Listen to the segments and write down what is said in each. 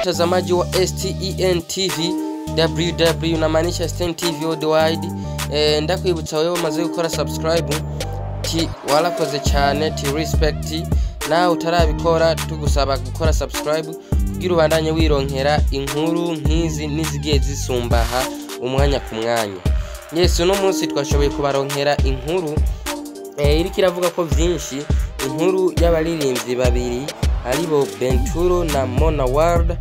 Mtazamaji wa STEN TV WW, namaanisha STEN TV Worldwide. Ndakwibutsa wewe umaze gukora subscribe ti warakoze cyane, ti respect. Nawe utarabikora, tugusaba gukora subscribe kugira ubandanye wironkera inkuru nk'izi n'izigiye zisumbaha umwanya ku mwanya. Yes, uno munsi twashoboye kubaronkera inkuru iriko iravuga ko vyinshi, inkuru y'abaririmbyi babiri aribo Benturo na Mona World.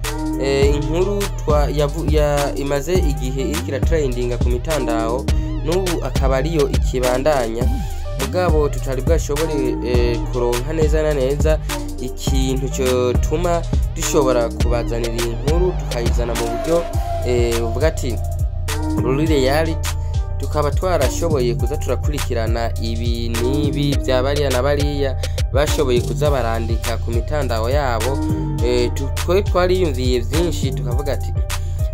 Inkuru twa yavu, ya, imaze igihe iriko iratrendinga ku mitandao, n'ubu akaba ariyo ikibandanya, mugabo tutari bwashobore kuronka neza na neza ikintu cyotuma dushobora kubazanira iyi nkuru, tukayizana mu buryo buvuga ati ruri reality. Tukaba twarashoboye kuza turakurikirana ibi n'ibi bya bariya na bariya bashoboye kuza barandika ku mitandao yabo. Twe twariyumviye byinshi, tukavuga ati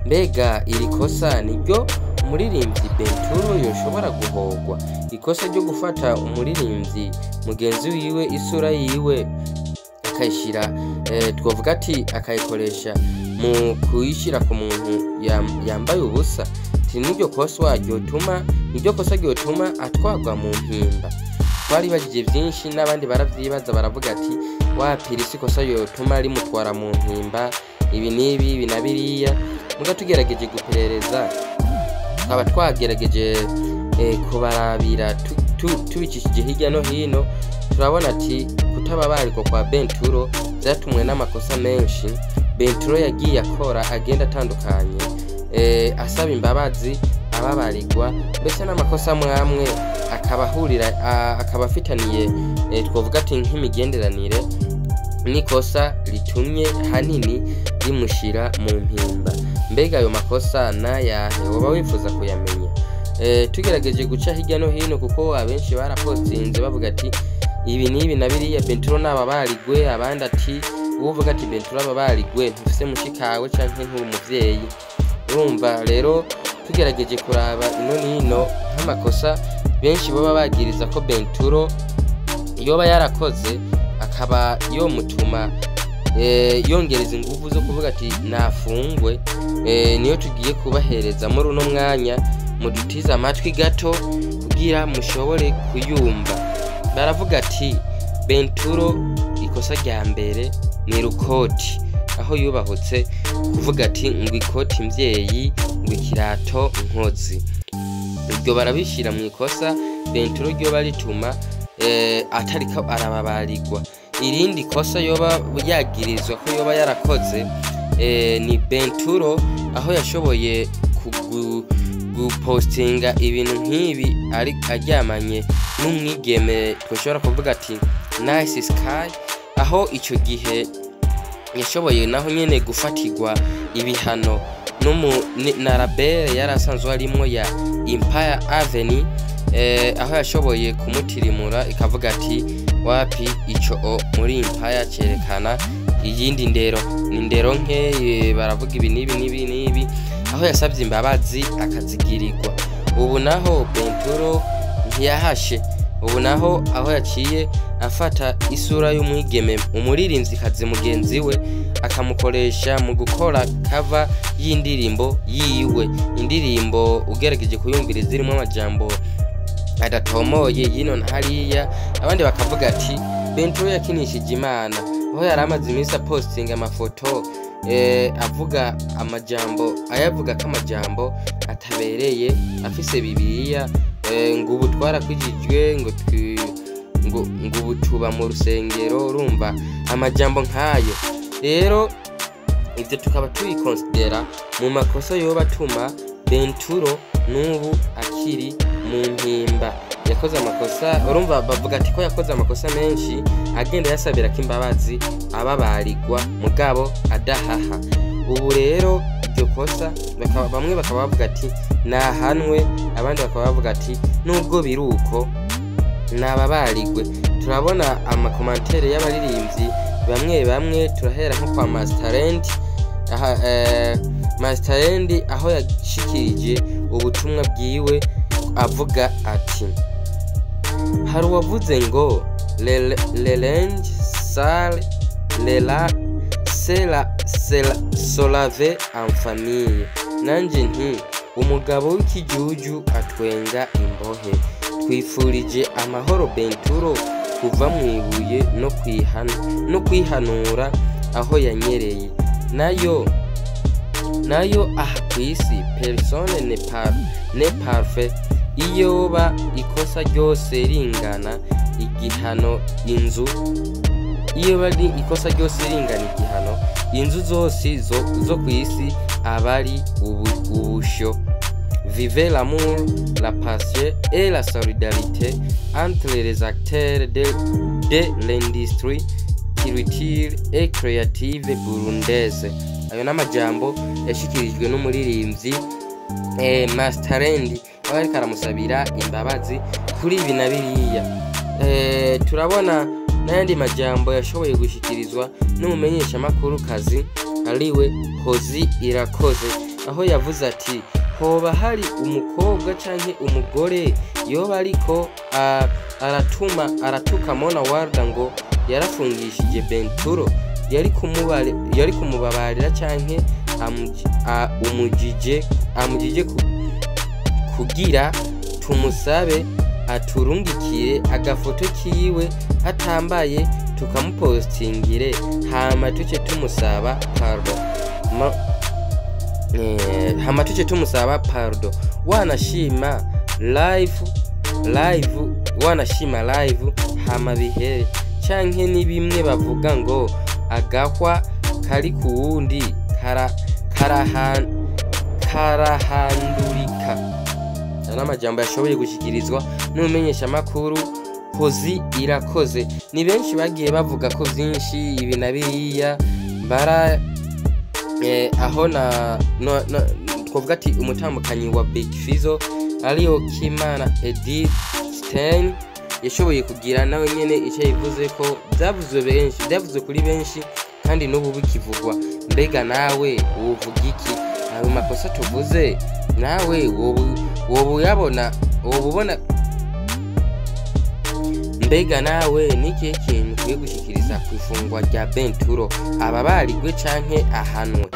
mbega iri kosa niryo umuririmbyi Benturo yoshobora guhogwa, ikosa ryo gufata umuririmbyi mugenzi wiwe isura yiwe akayishyira, twavuga ati akayikoresha mu kuyishyira ku muntu yambaye ubusa, ti niryo kosa ryotuma, niryo kosa ryotuma atwarwa mu mpimba? Twaribagije byinshi n'abandi baravyibaza, baravuga ati wapira isi kosa yotuma rimutwara mu mpimba, ibi n'ibi, ibi na biriya. Muga tugerageje guperereza, tukaba twagerageje kubarabira tubicishije hirya no hino, turabona ati kutababarirwa kwa Benturo vyatumwe n'amakosa menshi Benturo yagiye akora agenda atandukanye, asaba imbabazi, ababarirwa, mbese n'amakosa amwe akaba ahurira, akaba afitaniye, twovuga ati nk'imigenderanire n'ikosa ritumye hanini rimushira mu mpimba. Mbega ayo makosa n'ayahe? Woba wifuza kuyamenya? Tugerageje guca hirya no hino, kuko abenshi barapostinze bavuga ati ibi n'ibi na biriya, Benturo n'ababarigwe, abandi ati uvuga ati Benturo ababarigwe ntufise mushikawe canke nturi umuvyeyi. Urumva rero, tugerageje kuraba ino nino nk'amakosa benshi baba bagiriza ko Benturo yoba yarakoze, akaba yomutuma yongereza ingufu zo kuvuga ati nafungwe, niyo tugiye kubahereza muri uno mwanya. Mudutize amatwi gato kugira mushobore kuyumva. Baravuga ati Benturo ikosa rya mbere ni rukoti, aho yubahutse kuvuga ati ngo ikoti mvyeyi, ngo ikirato nkozi. Iryo barabishyira mu ikosa Benturo ryoba rituma atariko arababarirwa. Irindi kosa yoba yagirizwa ko yoba yarakoze, ni Benturo aho yashoboye gupostinga ibintu nk'ibi ari aryamanye n'umwigeme twashobora kuvuga ati Nice Sky, aho icyo gihe yashoboye naho nyene gufatirwa ibihano na label yari asanzwe arimwo ya Empire Avenue, aho yashoboye kumutirimura ikavuga ati wapi, ico o muri Empire cerekana iyindi ndero, ni ndero nke. Baravuga ibi n'ibi n'ibi n'ibi, aho yasabye imbabazi akazigirirwa. Ubu naho Benturo ntiyahashe, ubu naho aho yaciye afata isura y'umwigeme umuririmvyikazi mugenzi we, akamukoresha mu gukora cover y'indirimbo yiwe, indirimbo ugerageje kuyumviriza irimo amajambo adatomoye yino na hariya. Abandi bakavuga ati Benturo yakinishije Imana, aho yari amaze iminsi apostinga amafoto avuga amajambo, ayavuga ko amajambo atabereye, afise Bibiliya, ngo ubu twarakwijijwe, ngo ubu tuba mu rusengero. Urumva amajambo nk'ayo rero, ibyo tukaba tubikonsidera mu makosa yoba atuma Benturo n'ubu akiri mu mpimba. Yakoze amakosa, urumva bavuga ati ko yakoze amakosa menshi, agenda yasabira ko imbabazi, ababarirwa, mugabo adahaha. Ubu rero iryo kosa bamwe bakaba bavuga ati nahanwe, abandi bakaba bavuga ati nubwo biruko nababarigwe. Turabona ama commentaires y'abaririmbyi bamwe bamwe, turahera nko kwa Masterland. Aha, Masterland aho yashikirije ubutumwa bwiwe avuga ati hari uwavuze ngo le linge sale le la c'est la Se laver en famille. Nanje nti umugabo w'ikijuju atwenga imbohe. Twifurije amahoro Benturo kuva mu ibuye no kwihanura aho yanyereye. Nayo aha kw'isi personne n'est parfait. Iyoba ikosa ryose ringana igihano, inzu iyo bari ikosa ryose ringana igihano, inzu zose zo kw'isi abari ubusho. Vive l'amour, la passion et la solidarité entre les acteurs de l'industrie culturelle et créative burundaise. Ayo n'amajambo yashikirijwe n'umuririmbyi Masterland, aho ariko aramusabira imbabazi kuri ibi na biriya. Turabona n'ayandi majambo yashoboye gushikirizwa n'umumenyeshamakuru kazi ariwe Hozi Irakoze, aho yavuze ati hoba hari umukobwa canke umugore yoba ariko aratuma aratuka Mona Warda ngo yarafungishije Benturo, yari kumubabarira canke amujije kugira tumusabe aturungikire agafoto kiwe atambaye, tukamupostingire, hama tuce tumusaba pardon. Hama tuce tumusaba pardon. Wanashima live, wanashima live, hama bihere. Canke ni bimwe bavuga ngo agahwa kari ku wundi karahandurika. Aya n'amajambo yashoboye gushikirizwa n'umumenyeshamakuru Hozi Irakoze. Ni benshi bagiye bavuga ko vyinshi ibi na biriya bara aho na, no, no, twovuga ati umutambukanyi wa Big Fizzo ariyo Kimana Edith Stein yashoboye kugira nawe nyene ico yivuze ko byavuzwe benshi, byavuzwe kuri benshi kandi n'ubu bikivugwa. Mbega nawe wovuga iki? Ayo makosa tuvuze nawe woba uyabona, woba ubona? Mbega nawe nikihe kintu ukwiye gushikiriza ku ifungwa rya Benturo, ababarigwe canke ahanwe?